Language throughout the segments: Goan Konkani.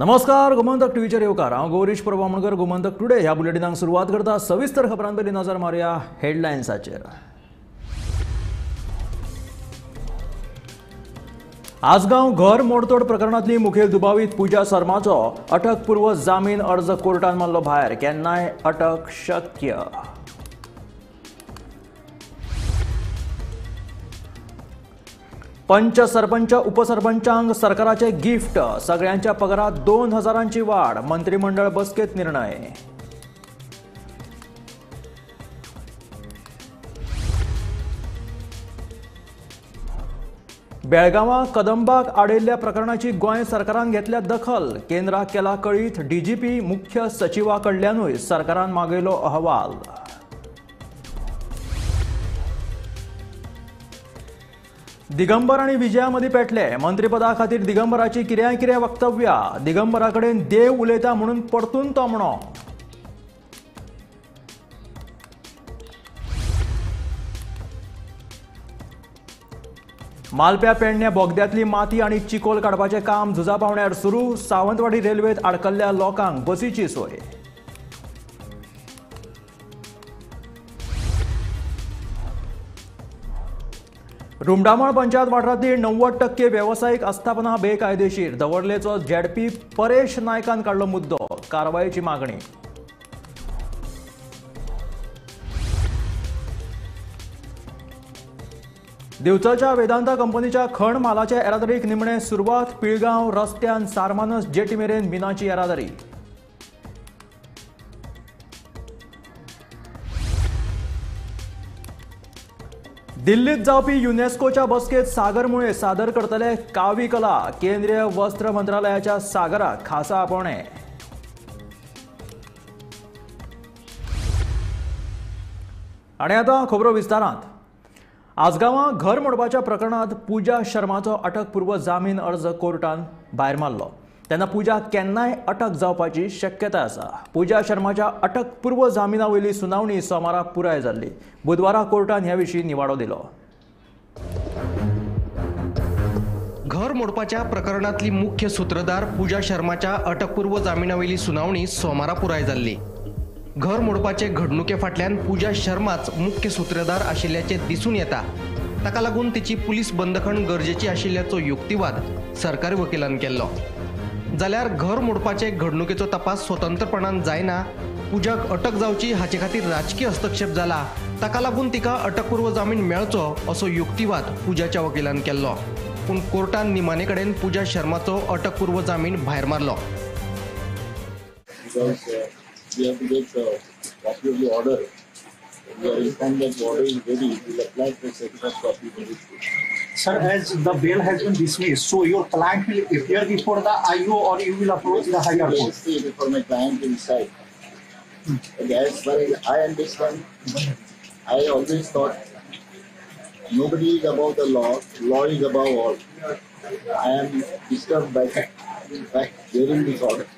नमस्कार, गोमंतक टीव्हीचेर येवकार. हांव गौरीश प्रभू आमोणकर. गोमंतक टुडे ह्या बुलेटिनाक सुरवात करता. सविस्तर खबरां पयलीं नजर मारुया हेडलायन्साचेर. आजगांव घर मोडतोड प्रकरणांतली मुखेल दुबावीत पूजा शर्माचो अटकपूर्व जामीन अर्ज कोर्टान मारलो भायर. केन्नाय अटक शक्य. पंच सरपंच उपसरपंचांक सरकाराचे गिफ्ट. सगळ्यांच्या पगारात 2000 वाढ. मंत्रिमंडळ बसकेत निर्णय. बेळगांवां कदंबाक आडयल्ल्या प्रकरणाची गोंय सरकारान घेतल्या दखल. केंद्राक केला कळीत. डीजीपी मुख्य सचिवा कडल्यानूय सरकारान मागयलो अहवाल. दिगंबर आनी विजया मदीं पेटले. मंत्रीपदा खातीर दिगंबराची कित्याय कितें वक्तव्या. दिगंबरा कडेन देव उलयता म्हणून परतून तो म्हणो. मालप्या पेडण्या बोगद्यांतली माती आनी चिकोल काडपाचें काम झुजा पावण्यार सुरू. सावंतवाडी रेल्वेत आडकल्ल्या लोकांक बसीची सोय. रुमडामळ पंचायत वाठारांतली 90% वेवसायीक आस्थापनां बेकायदेशीर. दवर्लेचो झेडपी परेश नायकान काडलो मुद्दो. कारवायेची मागणी. दिवचलच्या वेदांता कंपनीच्या खण मालाच्या येरादारीक निमणे सुरवात. पिळगांव रस्त्यान सारमानस जेटी मेरेन मिनाची येरादारी. दिल्लीत जावपी युनेस्कोच्या बसकेत सागर मुळे सादर करतले कावी कला. केंद्रीय वस्त्र मंत्रालयाच्या सागराक खासा आपोवणें. आनी आतां खबरो विस्तारांत. आजगांवां घर मोडपाच्या प्रकरणांत पूजा शर्माचो अटकपूर्व जामीन अर्ज कोर्टान भायर मारलो. तेन्ना पूजा केन्नाय अटक जावपाची शक्यताय आसा. पूजा शर्माच्या अटकपूर्व जामिना वयली सुनावणी सोमारा पुराय जाल्ली. बुधवारा कोर्टान ह्या विशीं निवाडो दिलो. घर मोडपाच्या प्रकरणांतली मुख्य सूत्रधार पूजा शर्माच्या अटकपूर्व जामिना वयली सुनावणी सोमारा पुराय जाल्ली. घर मोडपाचे घडणुके फाटल्यान पूजा शर्माच मुख्य सूत्रधार आशिल्ल्याचें दिसून येता. ताका लागून तिची पुलीस बंदखण गरजेची आशिल्ल्याचो युक्तिवाद सरकारी वकिलान केल्लो. जाल्यार घर मोडपाचे घडणुकेचो तपास स्वतंत्रपणान जायना, पूजाक अटक जावची हाचे खातीर राजकीय हस्तक्षेप जाला, ताका लागून तिका अटकपूर्व जामीन मेळचो असो युक्तिवाद पूजाच्या वकिलान केल्लो. पूण कोर्टान निमाणे कडेन पूजा शर्माचो अटकपूर्व जामीन भायर मारलो. We have to get a copy of the order. We are informed that the order is ready. We will apply for certified copy very soon. Sir, as the bail has been dismissed, so your client will appear before the IO or you will approach the higher court? Let's see before my client will decide. But as far as I understand, I always thought nobody is above the law. Law is above all. I am disturbed by hearing this order.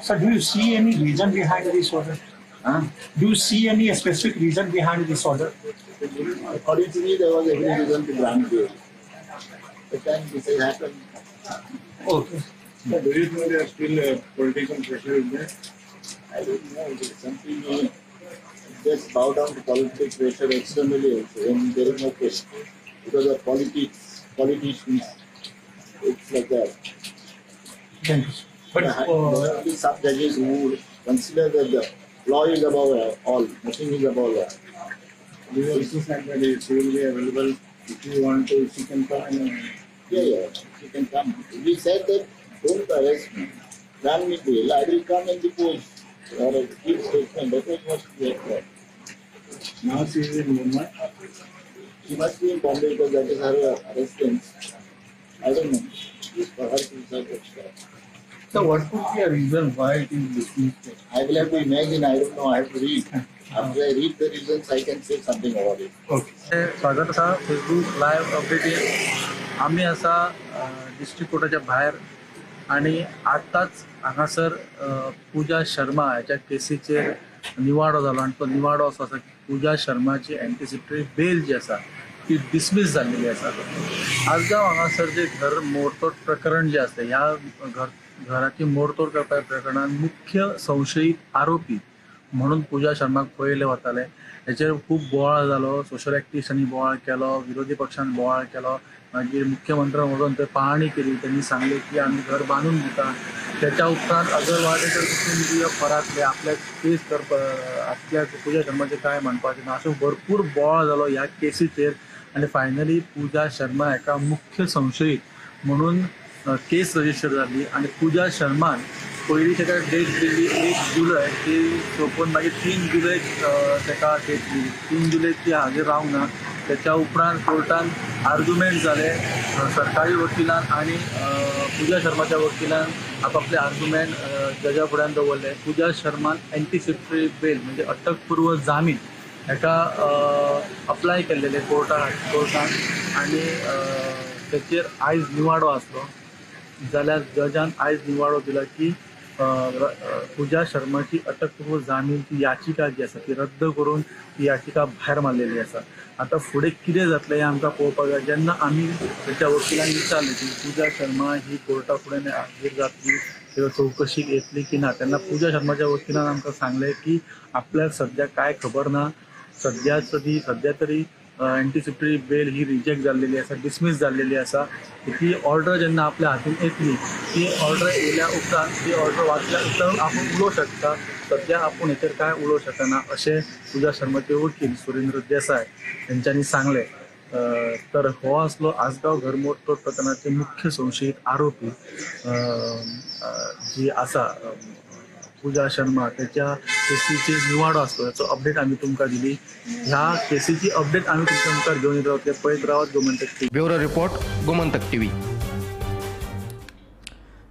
Sir, do you see any reason behind this order? Huh? Do you see any specific reason behind this order? According to me, there was every reason to grant bail. But then this has happened. Okay. Sir, do you think there is still political pressure in there? I don't know. It is something just bow down to political pressure externally also when there is no pressure. Because of politics, politicians, it's like that. Thank you, sir. But there will be some judges who consider that the law is above all, nothing is above law. You also said that she will be available if you want to, she can come. Yeah, she can come. We said that don't arrest me, grant me bail, I will come and depose or give statement. That was what we had said. Now she is in Mumbai? She must be in Bombay because that is her residence. I don't know. It's for her to decide what. So what could be a reason why it is dismissed? I will have to imagine. I don't know. I have to read. After I read the reasons, I can say something about it. Okay. स्वागत आसा फेसबूक लायव्ह अपडेटीर. आमी आसा डिस्ट्रिक्ट कोर्टाच्या भायर आनी आतांच हांगासर पूजा शर्मा ह्याच्या केसीचेर निवाडो जालो आनी तो निवाडो असो आसा की पूजा शर्माची एंटिसिपेटरी बेल जी आसा ती डिसमीस जाल्लेली आसा. आजगांव हांगासर जे घर मोडतोड प्रकरण जे आसा ह्या घर घराची मोडतोड करपा प्रकरणान मुख्य संशयीत आरोपी म्हणून पूजा शर्माक पळयले वताले. हेचेर खूब बोवाळ जालो, सोशल एक्टिविस्टांनी बोवाळ केलो, विरोधी पक्षान बोवाळ केलो. मागीर मुख्यमंत्र्यान वचून थंय पाहणी केली, त्यांनी सांगले की आमी घर बांदून दिता. त्याच्या उपरांत अजर वाडेकर कुटुंबीय परातले, आपल्याक केस करपा आपल्याक पूजा शर्माचें कांय म्हणपाचें ना, असो भरपूर बोवाळ जालो ह्या केसीचेर. आनी फायनली पूजा शर्मा हेका मुख्य संशयीत म्हणून केस रजिस्टर जाली आनी पूजा शर्मान पयलीं ताका डेट दिल्ली 1 जुलय, ती सोंपून मागीर 3 जुलय ताका डेट दिली. 3 जुलय ती हाजीर रावंक ना. त्याच्या उपरांत कोर्टान आर्ग्युमेंट जाले, सरकारी वकिलान आनी पूजा शर्माच्या वकिलान आपापले आर्ग्युमेंट जजा फुड्यान दवरले. पूजा शर्मान एंटीसिपेटरी बेल म्हणजे अटकपूर्व जामीन हेका अप्लाय केल्लेले कोर्टान आनी तेचेर आयज निवाडो आसलो. जाल्यार जजान आयज निवाडो दिला की पूजा शर्माची अटकपूर्व जामीनची याचिका जी आसा ती रद्द करून ती याचिका भायर मारलेली आसा. आतां फुडें कितें जातलें हें आमकां पळोवपाक जाय. जेन्ना आमी तेच्या वकिलांक विचारलें की पूजा शर्मा ही कोर्टा फुडें हाजीर जातली किंवा चवकशीक येतली की ना, तेन्ना पूजा शर्माच्या वकिलान आमकां सांगलें की आपल्याक सद्या कांय खबर ना, सद्या तरी एंटीसिपेटरी बेल ही रिजेक्ट जाल्लेली आसा, डिसमीस जाल्लेली आसा. ती ऑर्डर जेन्ना आपल्या हातीन येतली, ती ऑर्डर येयल्या उपरांत, ती ऑर्डर वाचल्या उपरांत आपूण उलोवंक शकता, सद्या आपूण हेचेर कांय उलोवंक शकना अशें पूजा शर्माचे वकील सुरेंद्र देसाय हेंच्यांनी सांगलें. तर हो आसलो आसगांव घरमोडतोड प्रकरणाचे मुख्य संशयीत आरोपी जी आसा पूजा शर्मा, त्याच्या केसीचेर निवाडो आसलो, ताचो अपडेट आमी तुमकां दिली. ह्या केसीची अपडेट आमी तुमच्या मुखार घेवन येत रावतले. पळयत रावत Gomantak TV. Bureau report, Gomantak TV.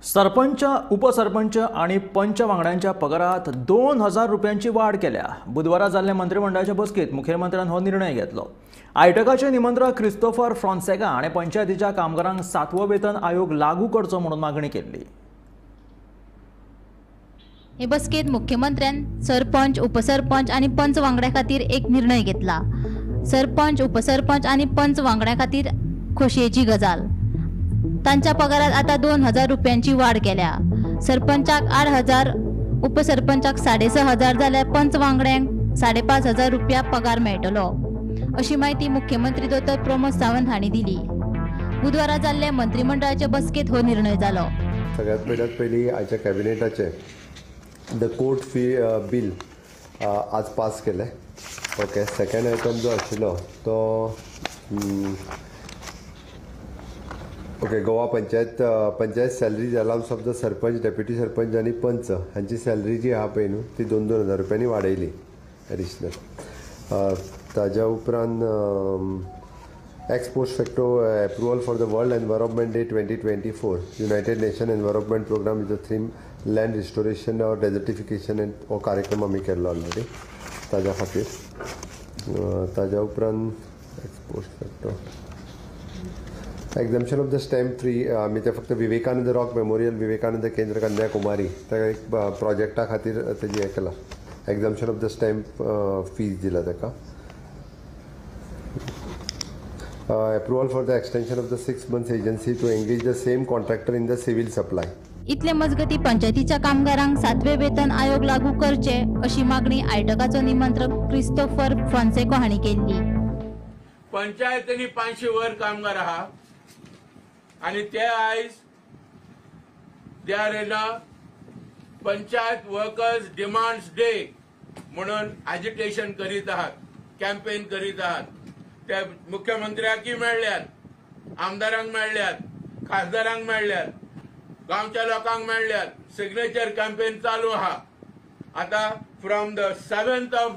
Sarpanch, उपसरपंच आणि पंच वांगड्यांच्या पगारात 2000 रुपयांची वाढ केल्या. बुधवारा जाल्ल्या मंत्रिमंडळाच्या बसकेत मुखेलमंत्र्यान हो निर्णय घेतलो. आयटकाचे निमंत्रक क्रिस्तोफर फ्रॉन्सेका हाणें पंचायतीच्या कामगारांक 7वो वेतन आयोग लागू करचो म्हणून मागणी केल्ली. हे बसकेत मुख्यमंत्र्यान सरपंच, उपसरपंच आनी पंच वांगड्या खातीर एक निर्णय घेतला. सरपंच, उपसरपंच आनी पंच वांगड्या खातीर खोशयेची गजाल, तांच्या पगारात आता 2000 रुपयांची वाढ केल्या. सरपंचाक 8000, उपसरपंचाक 6500 जाल्यार पंच वांगड्यांक 5500 रुपया पगार मेळटलो, अशी माहिती मुख्यमंत्री दोतोर प्रमोद सावंत हांणी दिली. बुधवारा जाल्ले मंत्रिमंडळाचे बसकेत हो निर्णय जालो. सगळ्यात पयलीं आयच्या कॅबिनेटाचे the court fee bill आज पास केलें. ओके, सेकंड आयटम जो आशिल्लो तो okay Goa panchayat panchayat salaries allowance of the sarpanch, deputy sarpanch आनी पंच हांची सॅलरी जी आहा पळय न्हू ती 2-2 हजार रुपयांनी वाडयली एडिशनल. ताज्या उपरांत ex post facto approval for the World Environment Day 2024, United Nation Environment Programme is the theme land restoration or desertification and हो कार्यक्रम आमी केल्लो ऑलरेडी ताज्या खातीर. ताज्या उपरांत ex post facto exemption of the stamp fee, आमी ते फक्त विवेकानंद रॉक मेमोरियल, विवेकानंद केंद्र कन्याकुमारी ताका एक प्रोजेक्टा खातीर तेजी हें केलां, exemption of the stamp fees दिला ताका. Approval for the extension of the 6 months agency to engage the same contractor in the civil supply. इतले मजगती पंचायतीच्या कामगारांक 7वे वेतन आयोग लागू करचे अशी मागणी आयटकाचो निमंत्रक क्रिस्तोफर फ्रॉन्सेको हांणी केल्ली. पंचायतींनी 500 वर कामगार आहा आनी ते आयज they are in a panchayat workers demands day म्हणून एजिटेशन करीत आहात, कॅम्पेन करीत आहात. ते मुख्यमंत्र्याकय मेळ्ळ्यात, आमदारांक मेळ्ळ्यात, खासदारांक मेळ्ळ्यात, गांवच्या लोकांक मेळ्ळ्यात. सिग्नेचर कॅम्पेन चालू आहा. आतां from the 7th of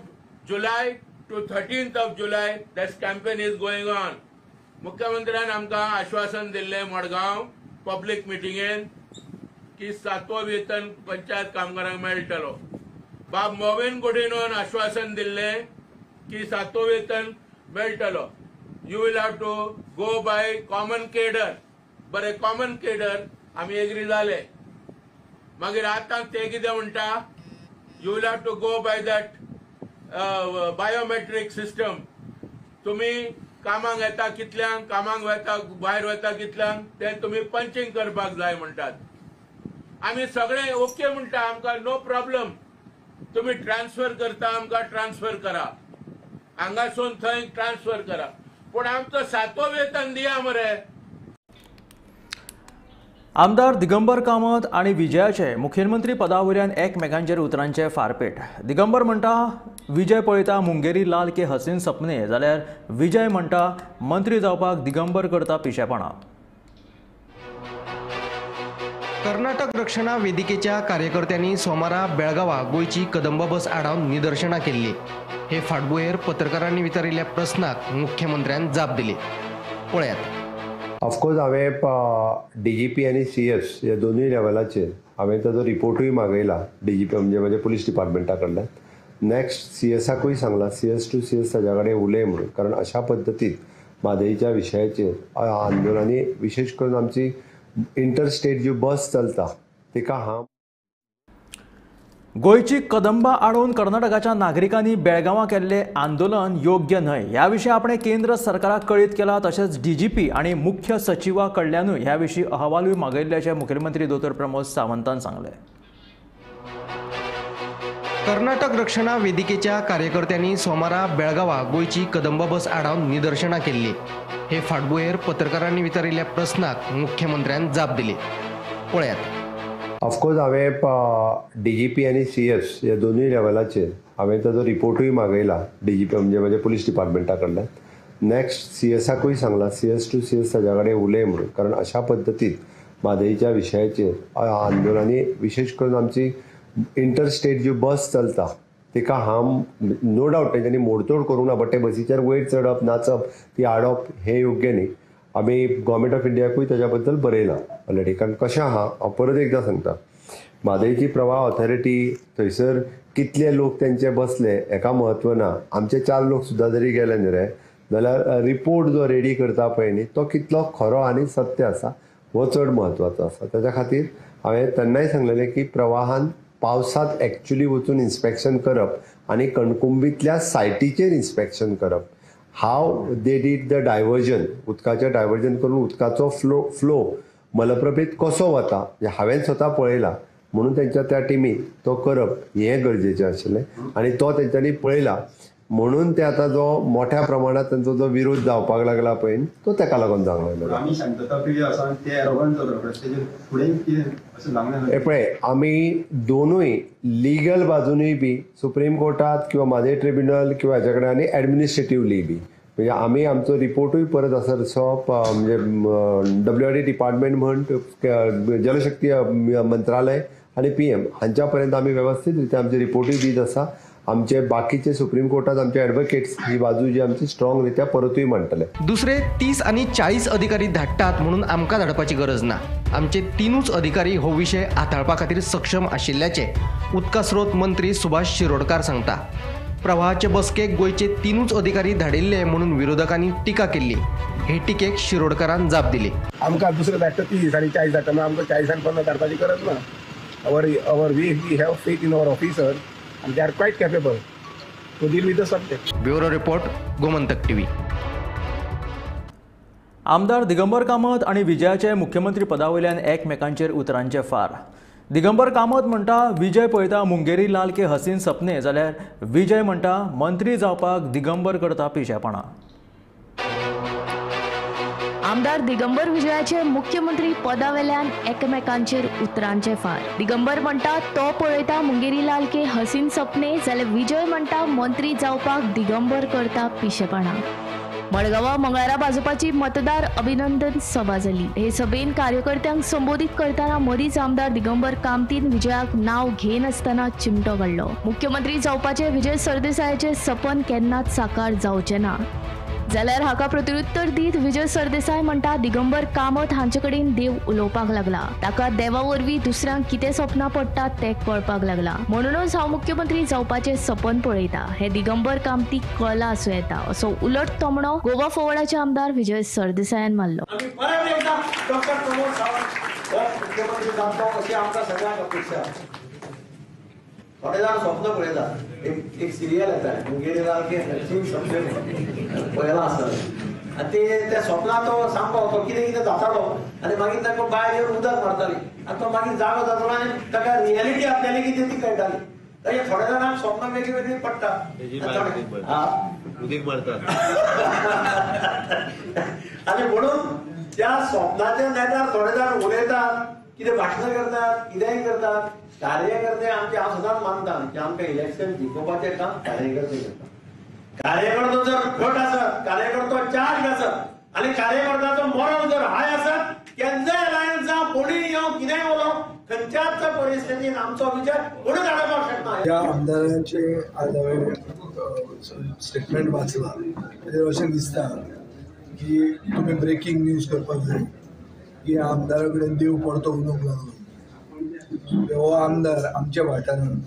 July to 13th of July this campaign is going on. मुख्यमंत्र्यान आमकां आश्वासन दिल्लें मडगांव पब्लीक मिटिंगेन की 7वो वेतन पंचायत कामगारांक मेळटलो. बाब मोविन गुडिनोन आश्वासन दिल्लें की 7वो वेतन मेळटलो. You will have to go by common cadre. बरें, कॉमन केडर आमी एग्री जाले. मागीर आतां ते कितें म्हणटा, you will have to go by that biometric system. तुमी कामांक येता कितल्यांक, कामांक वता भायर वता कितल्यांक, ते तुमी पंचींग करपाक जाय म्हणटात. आमी सगळे ओके म्हणटा, आमकां नो प्रॉब्लम, तुमी ट्रान्सफर करता आमकां ट्रान्सफर करा, हांगासून थंय ट्रान्सफर करा, पूण आमचो सातवो वेतन दिया मरे. आमदार दिगंबर कामत आनी विजयाचे मुखेलमंत्री पदावयल्यान एकमेकांचेर उतरांचे फारपेट. दिगंबर म्हणटा विजय पळयता मुंगेरी लाल के हसीन सपने, जाल्यार विजय म्हणटा मंत्री जावपाक दिगंबर करता पिशेपणां. कर्नाटक रक्षणा वेदिकेच्या कार्यकर्त्यांनी सोमारा बेळगांवा गोंयची कदंबा बस आडावन निदर्शनां केल्ली. हे फाटभुंयेर पत्रकारांनी विचारिल्ल्या प्रस्नाक मुख्यमंत्र्यान जाप दिली. पळयात. ऑफकोर्स हांवें डी जी पी आनी सी एस ह्या दोनूय लेवलाचेर हांवें ताजो रिपोर्टूय मागयला डी जी पी म्हणजे म्हज्या पुलीस डिपार्टमेंटा कडल्यान. नॅक्स्ट सी एसाकूय सांगलां C S to C S ताज्या कडेन उलय म्हणून, कारण अशा पद्दतीन म्हादयच्या विशयाचेर आंदोलनांनी विशेश करून आमची इंटरस्टेट जी बस चलता तिका हांव. गोंयची कदंबा आडोवन कर्नाटकाच्या नागरिकांनी बेळगांवां केल्लें आंदोलन योग्य न्हय ह्या विशीं आपणें केंद्र सरकाराक कळीत केलां. तशेंच डीजीपी आनी मुख्य सचिवा कडल्यानूय ह्या विशीं अहवालूय मागयल्ल्याचें मुखेलमंत्री दोतोर प्रमोद सावंतान सांगलें. कर्नाटक रक्षणा वेदिकेच्या कार्यकर्त्यांनी सोमारा बेळगांवा गोंयची कदंबा बस आडावन निदर्शनां केल्ली. हे फाटभुंयेर पत्रकारांनी विचारिल्ल्या प्रस्नाक मुख्यमंत्र्यान जाप दिली. पळयात. ऑफकोर्स हांवें डी जी पी आनी सी एस ह्या दोनूय लेवलाचेर हांवें ताजो रिपोर्टूय मागयला डी जी पी म्हणजे म्हज्या पुलीस डिपार्टमेंटा कडल्यान. नॅक्स्ट सी एसाकूय सांगलां C S to C S ताज्या कडेन उलय म्हणून, कारण अशा पद्दतीन म्हादयच्या विशयाचेर आंदोलनांनी विशेश करून आमची इंटरस्टेट जी बस चलता तिका हांव नो डावट तेंच्यांनी मोडतोड करूंक ना, बट ते बसीचेर वयर चडप नाचप ती आडप हें योग्य न्ही. आमी गव्हर्मेंट ऑफ इंडियाकूय ताज्या बद्दल बरयलां ऑलरेडी, कारण कशें आहा हांव परत एकदां सांगता, म्हादयची प्रवाह ऑथॉरिटी थंयसर कितले लोक तेंचे बसले हेका म्हत्व ना. आमचे 4 लोक सुद्दां जरी गेले न्ही रे जाल्यार रिपोर्ट जो रेडी करता पळय न्ही तो कितलो खरो आनी सत्य आसा हो चड म्हत्वाचो आसा. ताच्या खातीर हांवें तेन्नाय सांगलेलें की प्रवाहान पावसांत एक्चुली वचून इन्स्पेक्शन करप आनी कणकुंबींतल्या सायटीचेर इन्स्पेक्शन करप, how they did the diversion, उदकाचें डायवर्जन करून उदकाचो फ्लो मलप्रभेत कसो वता हें हांवें स्वता पळयला, म्हणून तेंच्या त्या टिमीन तो करप हें गरजेचें आशिल्लें आनी तो तेंच्यांनी पळयला म्हणून ते आतां जो मोठ्या प्रमाणात तेंचो जो विरोध जावपाक लागला पळय तो तेका लागून जावंक लागला. हे पळय आमी दोनूय लिगल बाजूनय बी सुप्रीम कोर्टात किंवा म्हादय ट्रिब्युनल किंवा हेच्या कडेन आनी एडमिनिस्ट्रेटिवली बी म्हणजे आमी आमचो रिपोर्टूय परत आसा तसो म्हणजे डब्ल्यू आर डी डिपार्टमेंट म्हण जलशक्ती मंत्रालय आनी पी एम हांच्या पर्यंत आमी वेवस्थीत रित्या आमचे रिपोर्टूय दीत आसा. आमचे बाकीचे सुप्रीम कोर्टात आमचे एडवोकेट्स ही बाजू जी आमची स्ट्रॉंग रित्या परतूय मांडटले. दुसरे 30 आनी 40 अधिकारी धाडटात म्हणून आमकां धाडपाची गरज ना. आमचे 3च अधिकारी हो विशय हाताळपा खातीर सक्षम आशिल्ल्याचे उदका स्रोत मंत्री सुभाष शिरोडकार सांगता. प्रवाहाचे बसकेक गोंयचे 3च अधिकारी धाडिल्ले म्हणून विरोधकांनी टिका केल्ली. हे टिकेक शिरोडकारान जाप दिली. आमकां दुसरे धाडटा 30 आनी 40 धाडटा, आमकां 40 आनी 50 धाडपाची गरज ना. Our our we have faith in our officer and they are quite capable to deal with the subject. Bureau report, Gomantak TV. आमदार दिगंबर कामत आनी विजयाचे मुख्यमंत्री पदावयल्यान एकमेकांचेर उतरांचे फार. दिगंबर कामत म्हणटा विजय पळयता मुंगेरी लाल के हसीन सपने, जाल्यार विजय म्हणटा मंत्री जावपाक दिगंबर करता पिशेपणां. आमदार दिगंबर विजयाचे मुख्यमंत्री पदावेल्यान एकमेकांचेर उतरांचे फार. दिगंबर म्हणटा तो पळयता मुंगेरी लाल के हसीन सपने, जाल्यार विजय म्हणटा मंत्री जावपाक दिगंबर करता पिशेपणां. मडगांवां मंगळारा भाजपाची मतदार अभिनंदन सभा जाली. हे सभेन कार्यकर्त्यांक संबोधीत करतना मदींच आमदार दिगंबर कामतीन विजयाक नांव घेनासतना चिमटो काडलो. मुख्यमंत्री जावपाचे विजय सरदेसायाचे सपन केन्नाच साकार जावचें ना. जाल्यार हाका प्रत्युत्तर दीत विजय सरदेसाय म्हणटा दिगंबर कामत हांचे कडेन देव उलोवपाक लागला. ताका देवा वरवीं दुसऱ्यांक कितें सपनां पडटात तें कळपाक लागला. म्हणूनच हांव मुख्यमंत्री जावपाचें सपन पळयता हें दिगंबर कामतीक कळला आसूं येता असो उलट तोमणो गोवा फॉरवर्डाचे आमदार विजय सरदेसायान मारलो. परत एकदा डॉक्टर प्रमोद सावंत हो मुख्यमंत्री जातलो अशी आमकां सगळ्यांक अपेक्षा. थोडे जाण स्वप्न पळयता, एक सिरियल येता मुंगेरी लाल के हसीन सपने पळयलां आसतलें आनी ते त्या स्वप्नांत तो सामको तो कितें कितें जातालो आनी मागीर ताका बायल येवन उदक मारताली. आनी तो मागीर जागो जातलो आनी ताका रियलिटी आपल्याली कितें ती कळटाली. तशें थोड्या जाणांक स्वप्नां वेगळी वेगळी पडटा. उदीक मारतात आनी म्हणून त्या स्वप्नाच्या नेटार थोडे जाण उलयतात, कितें भाशणां करतात, कितेंय करतात. कार्यकर्ते आमचे, हांव सदांच मानता की आमकां इलेक्शन जिखोवपाचें काम कार्यकर्ते करतात. कार्यकर्तो जर घट आसत, कार्यकर्तो चार्ज आसत आनी कार्यकर्त्याचो मोरल जर हाय आसत, केन्नाय अलायन्स जावं, कोणीय येवं, कितेंय उलोवं, खंयच्याच परिस्थितीन आमचो विचार कोणूच आडोवपाक शकना. ह्या आमदारांचे आज हांवें स्टेटमेंट वाचलां, ताचेर अशें दिसता की तुमी ब्रेकींग न्यूज करपाक जाय की ह्या आमदारा कडेन देव परतो उलोवंक लागलो. हो आमदार आमच्या वाठारांत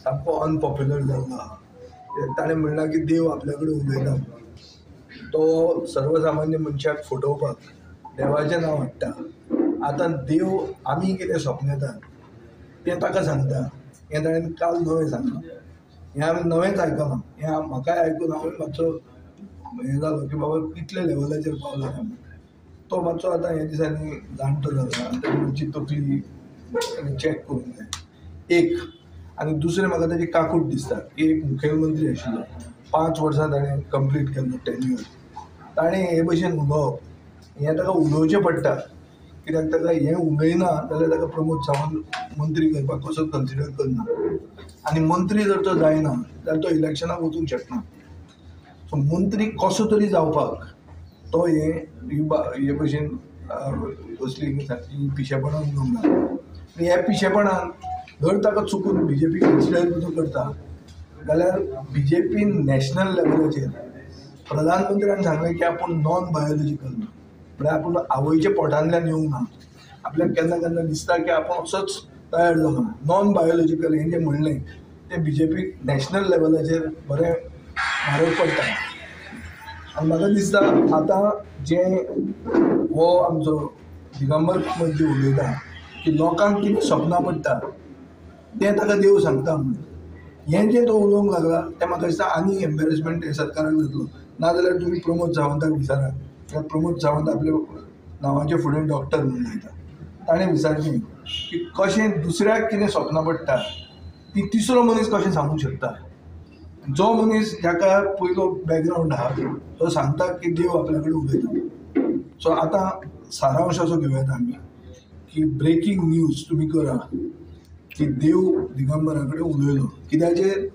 सामको अनपॉप्युलर जाल्लो आहा. ताणें म्हणलां की देव आपल्या कडेन उलयता, तो सर्वसामान्य मनशाक फटोवपाक देवाचें नांव हाडटा. आतां देव आमी कितें स्वप्नेतात तें ताका सांगता, हें ताणें काल नवें सांगलां, हें आमी नवेंच आयकलां. हें म्हाकाय आयकून हांवूय मातसो हें जालो की बाबा कितले लेवलाचेर पावला आमी. तो मातसो आतां ह्या दिसांनी जाणटो जाला आनी ताची मातशी तकली चॅक करूंक जाय एक. आनी दुसरें म्हाका ताची काकूट दिसता की एक मुखेलमंत्री आशिल्लो, 5 वर्सां ताणें कंप्लीट केल्लो टेन्युअर, ताणें हे भशेन उलोवप हें ताका उलोवचें पडटा. कित्याक ताका हें उलयना जाल्यार ताका प्रमोद सावंत मंत्री करपाक कसो कन्सिडर करना, आनी मंत्री जर तो जायना जाल्यार तो इलेक्शनाक वचूंक शकना. सो मंत्री कसो तरी जावपाक तो हे हे भशेन असली सारकी पिशेपणान उलोवंक लागलो. आनी ह्या पिशेपणान जर ताका चुकून बीजेपी कन्सिडर सुद्दां करता जाल्यार बीजेपी नॅशनल लेवलाचेर प्रधानमंत्र्यान सांगलें की आपूण नॉन बायोलॉजिकल, म्हळ्यार आपूण आवयच्या पोटांतल्यान येवंक ना, आपल्याक केन्ना केन्ना दिसता की आपूण असोच तयार जालो. नॉन बायोलॉजिकल हें जें म्हणलें तें बीजेपीक नॅशनल लेवलाचेर बरें म्हारग पडटा. आनी म्हाका दिसता आतां जें हो आमचो दिगंबर कामत जे उलयता की लोकांक कितें सपनां पडटा तें ताका देव सांगता म्हणून, हें जें तो उलोवंक लागला तें म्हाका दिसता आनी एम्बेरसमेंट हें सरकाराक जातलो. नाजाल्यार तुमी प्रमोद सावंताक विचारात, कित्याक प्रमोद सावंत आपल्या नांवाचे फुडें डॉक्टर म्हणून लायता. ताणें विचारचें की कशें दुसऱ्याक कितें सपनां पडटा ती तिसरो मनीस कशें सांगूंक शकता. जो मनीस जाका पयलो बॅकग्रावंड आहा तो सांगता की देव आपल्या कडेन उलयता. सो आतां सारांश असो घेवया आमी की ब्रेकींग न्यूज तुमी करा की देव दिगंबरा कडेन उलयलो, कित्याचेर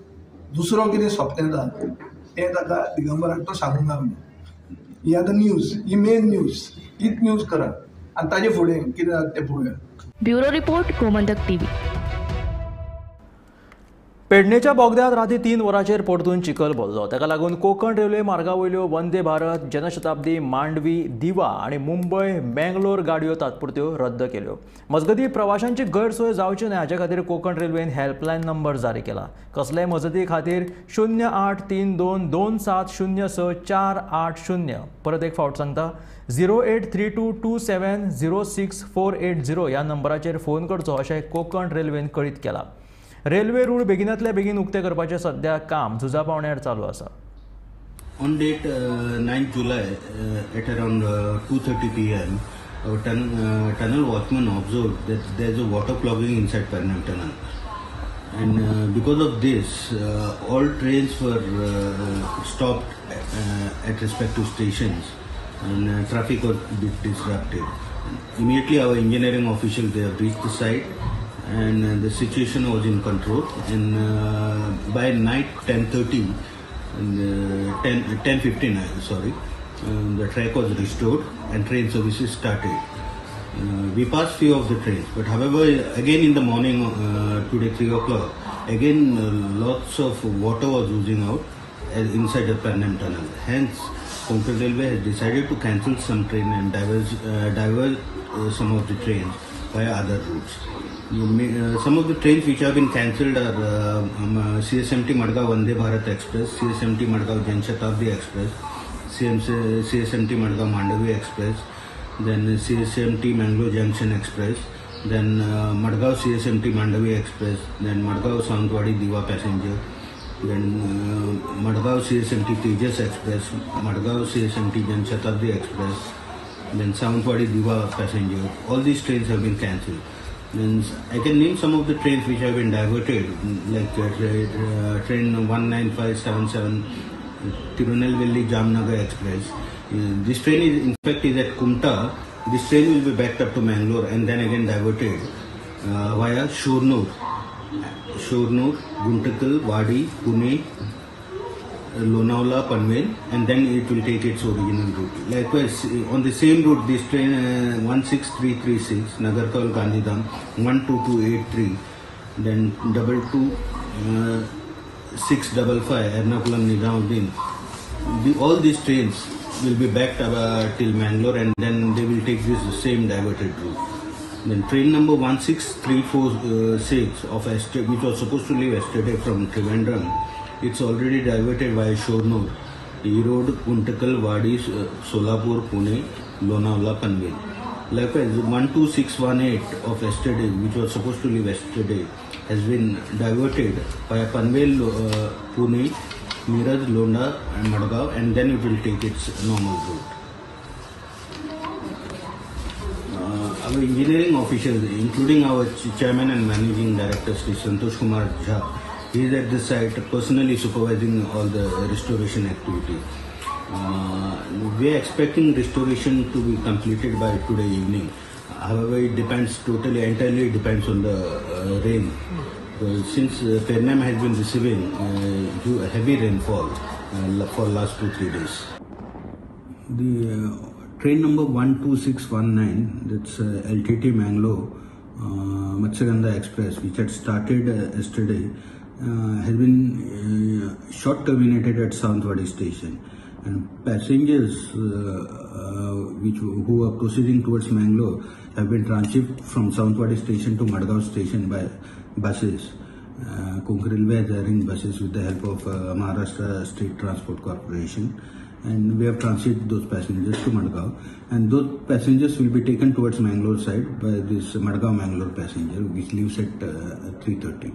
दुसरो कितें स्वप्न येता तें ताका दिगंबराक तो सांगूंक लागलो. ही आतां न्यूज, ही मेन न्यूज, हीच न्यूज करा आनी ताजे फुडें कितें जाता तें पळोवया. Bureau report, Gomantak TV. पेडणेच्या बोगद्यांत राती 3 वरांचेर परतून चिखल भरलो. ताका लागून कोंकण रेल्वे मार्गा वयल्यो वंदे भारत, जनशताब्दी, मांडवी, दिवा आनी मुंबय मेंगलोर गाडयो तात्पुरत्यो रद्द केल्यो. मजगतीं प्रवाशांची गैरसोय जावची न्हय हाचे खातीर कोंकण रेल्वेन हेल्पलायन नंबर जारी केला. कसलेय मजती खातीर 0832 270 6480, परत एक फावट सांगता 0832 2706 480 ह्या नंबराचेर फोन करचो अशें कोंकण रेल्वेन कळीत केलां. रेल्वे रूळ बेगिनातल्या बेगीन उक्ते करपाचें सध्या काम झुजा पावण्यार चालू आसा. On date 9 July at around 2:30 p.m. our tunnel watchman observed that there is a water clogging inside Pernem tunnel, and because of this all trains were stopped at respective stations and traffic was a bit disrupted. Immediately our engineering officials, they have reached the site and the situation was in control, and by night 10:30 and 10:15 sorry, the track was restored and train services started. We passed few of the trains, but however again in the morning today 3 o'clock again lots of water was oozing out inside the Pernem tunnel. Hence Konkan Railway has decided to cancel some train and divert some of the trains via other routes. Some of the trains which have been cancelled are CSMT Madgaon Vande Bharat Express, CSMT Madgaon Jan Shatabdi Express, CSMT Madgaon Mandavi Express, then CSMT Mangalore Junction Express, then Madgaon CSMT Mandavi Express, then Madgaon Sawantwadi Diva Passenger, then Madgaon CSMT Tejas Express, Madgaon CSMT Jan Shatabdi Express, then Sawantwadi Diva Passenger. All these trains have been cancelled. Then I can name some of the trains which have been diverted, like train 19577 Tirunelveli Jamnagar Express. This train is in fact is at Kumta. This train will be backed up to Mangalore and then again diverted via Shornur, Guntakal, Wadi, Pune, Lonavala, Panvel, and then it will take its original route. Likewise, on the same route, this train 16336 Nagarkal Gandhidham 12283, then 22655 Ernakulam Nizamuddin. All these trains will be backed up till Mangalore, and then they will take this same diverted route. Then train number 16346 of which was supposed to leave yesterday from Trivandrum, it's already diverted via Shornur, Erode, Guntakal, Wadi, Solapur, Pune, Lonavala, Panvel. Likewise, 12618 of yesterday, which was supposed to leave yesterday, has been diverted via Panvel, Pune, Miraj, Londa and Madgaon, and then it will take its normal route. Our engineering officials, including our chairman and managing director, Sri Santosh Kumar Jha, he is at the site personally supervising all the restoration activity. We are expecting restoration to be completed by today evening. However, it depends entirely depends on the rain. Since Pernem has been receiving heavy rainfall for last 2-3 days. The train number 12619, that's LTT Mangalore Matsyagandha Express, which had started yesterday, has been short terminated at Sawantwadi station, and passengers who are proceeding towards Mangalore have been transshipped from Sawantwadi station to Madgaon station by buses. Konkan Railway has arranged buses with the help of Maharashtra State Transport Corporation, and we have transshipped those passengers to Madgaon, and those passengers will be taken towards Mangalore side by this Madgaon Mangalore passenger, which leaves at 3:30.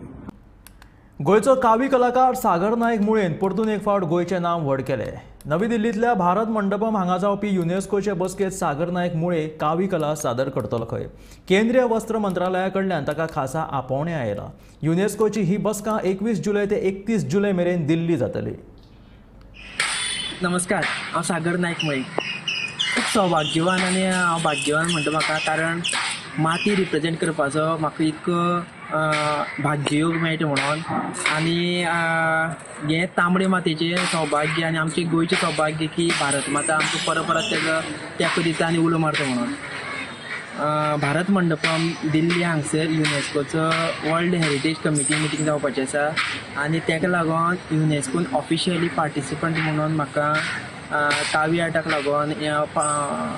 गोंयचो कावी कलाकार सागर नायक मुळेन परतून एक फावट गोंयचें नांव व्हड केलें. नवी दिल्लींतल्या भारत मंडपम हांगा जावपी युनेस्कोचे बसकेंत सागर नायक मुळे कावी कला सादर करतलो खंय. केंद्रीय वस्त्र मंत्रालया कडल्यान ताका खासा आपोवणें आयलां. युनेस्कोची ही बसका 21 जुलय ते 31 जुलय मेरेन दिल्ली जातली. नमस्कार, हांव सागर नायक मुळे. खूब सौभाग्यवान आनी हांव भाग्यवान म्हणटा म्हाका, कारण माती रिप्रेजेंट करपाचो म्हाका इतको भाग्ययोग मेळटा म्हणून. आनी हें तांबडे मातयेचें सौभाग्य आनी आमचें गोंयचें सौभाग्य की भारत माता आमकां परत परत तेजो तेंको दिता आनी उलो मारता म्हणून. भारत मंडपम दिल्ली हांगसर युनेस्कोचो वर्ल्ड हेरिटेज कमिटी मिटींग जावपाची आसा आनी तेका लागून युनेस्कोन ऑफिशियली पार्टिसिपंट म्हणून म्हाका कावी आर्टाक लागून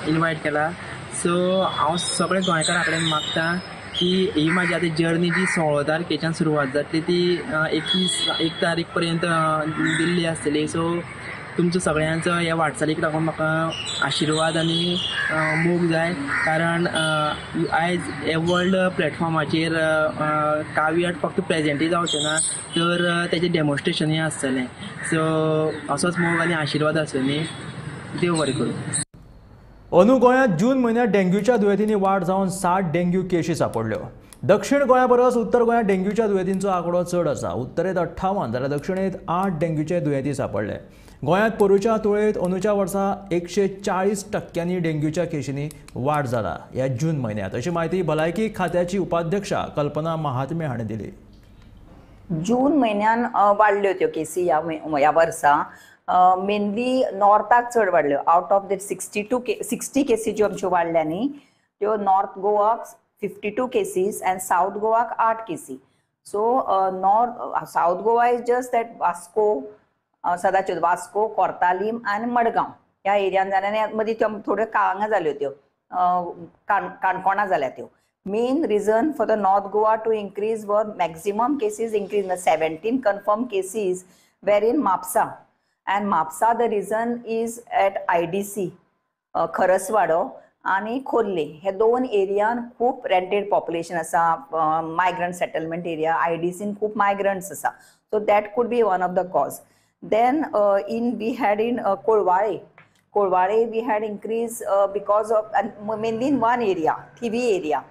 इनवायट केला. सो हांव सगळे गोंयकारां कडेन मागता की ही म्हाजी आतां जर्नी जी 16 तारखेच्यान सुरवात जातली ती 1 तारीख पर्यंत दिल्ली आसतली. सो तुमचो सगळ्यांचो ह्या वाटचालीक लागून म्हाका आशिर्वाद आनी मोग जाय, कारण आयज हे वर्ल्ड प्लॅटफॉर्माचेर कावी आर्ट फक्त प्रेजेंटूय जावचें ना तर तेजें डेमॉन्स्ट्रेशनूय आसतलें. सो असोच मोग आनी आशिर्वाद आसूं, देव बरें करूं. अंदू गोंयांत जून म्हयन्यांत डेंग्यूच्या दुयेंतींनी वाड जावन 60 डेंग्यू केशी सांपडल्यो. दक्षिण गोंया परस उत्तर गोंयांत डेंग्यूच्या दुयेंतींचो आंकडो चड आसा. उत्तरेंत 58 जाल्यार दक्षिणेंत 8 डेंग्यूचे दुयेंती सांपडले. गोंयांत पोरूच्या तुळेंत अंदूच्या वर्सा 140% डेंग्यूच्या केशींनी वाड जाला ह्या जून म्हयन्यांत, अशी म्हायती भलायकी खात्याची उपाध्यक्षा कल्पना महात्मे हांणी दिली. जून म्हयन्यान वाडल्यो त्यो केसी ह्या वर्सा. मेनली नॉर्थाक चड वाडल्यो. आउट ऑफ that 60 केसी ज्यो आमच्यो वाडल्या न्ही त्यो नॉर्थ गोवाक 52 केसीस आनी सावथ गोवाक 8 केसी. So north south Goa is just that Vasco, Sadashiv Vasco, Cortalim आनी मडगांव ह्या एरियान जाल्या आनी मदीं त्यो थोड्यो हांगा जाल्यो त्यो काणकोणा जाल्या त्यो. Main reason for the North Goa to increase were maximum cases increase 17 confirm cases were in Mapusa. And Mapusa the reason is at IDC, Kharaswado आनी खोर्ले हे दोन एरियान खूब रेंटेड पॉप्युलेशन आसा, मायग्रंट सेटलमेंट एरिया, IDCन खूब मायग्रंट्स आसा. So that could be one of the cause. Then in we had in Colvale, Colvale we had increase because of mainly in one area, Thivim area.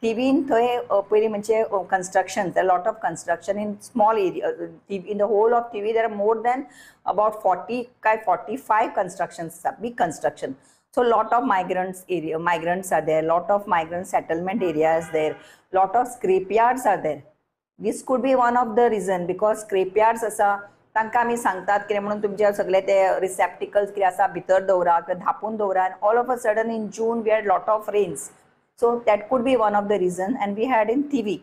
थिवीन थंय पयलीं म्हणजे construction, lot of construction in small area. In the whole of Thivim there are more than about 40 काय 45 कन्स्ट्रक्शन्स आसा, big construction. So lot of migrants area, migrants are there, lot of migrant settlement areas there, lot of scrap yards are there. This could be one of the reason because scrap yards आसा, तांकां आमी सांगतात कितें म्हणून तुमचे सगळे ते रिसेप्टिकल्स कितें आसा भितर दवरा, धांपून दवरा. And all of a sudden in June we had lot of rains. So that could be one of the reason. And we had in Thivim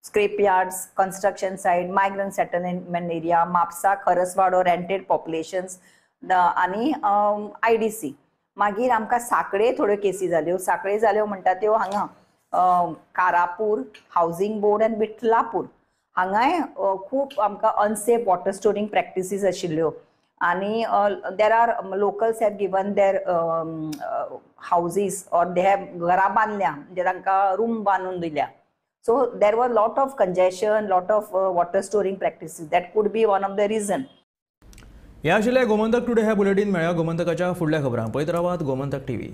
scrap yards, construction site, migrant settlement area, Mapusa, Kharaswado rented populations आनी IDC. मागीर आमकां साकडे थोड्यो केसी जाल्यो. साकडे जाल्यो म्हणटा त्यो हांगा कारापूर हावजींग बोर्ड आनी विठलापूर हांगाय खूब आमकां अनसेफ वॉटर स्टोरींग प्रॅक्टिसीस आशिल्ल्यो. आनी there are locals have given their houses or they have घरां बांदल्या, म्हणजे तांकां रूम बांदून दिल्या. So there were lot of congestion, lot of water storing practices. That could be one of the reason. ह्या आशिल्लें गोमंतक टुडे ह्या बुलेटीन. मेळ्या गोमंतकाच्या फुडल्या खबरांक. पळयत रावात गोमंतक टीव्ही.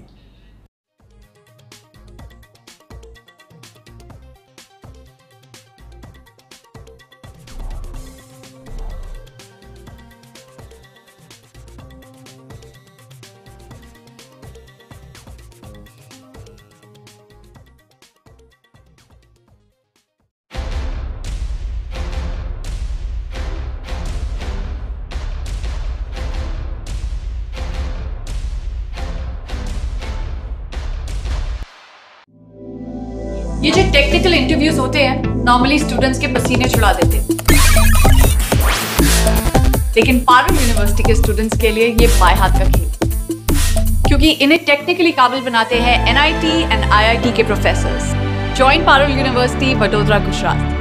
ये जो टेक्निकल इंटरव्यूज होते हैं नॉर्मली स्टूडेंट्स के पसीने छुड़ा देते हैं, लेकिन Parul university K students K लिए ये बाएं हाथ का खेल, क्योंकि इन्हें टेक्निकली काबिल बनाते हैं NIT and IIT K professors. Join Parul university, Vadodara, Gujarat.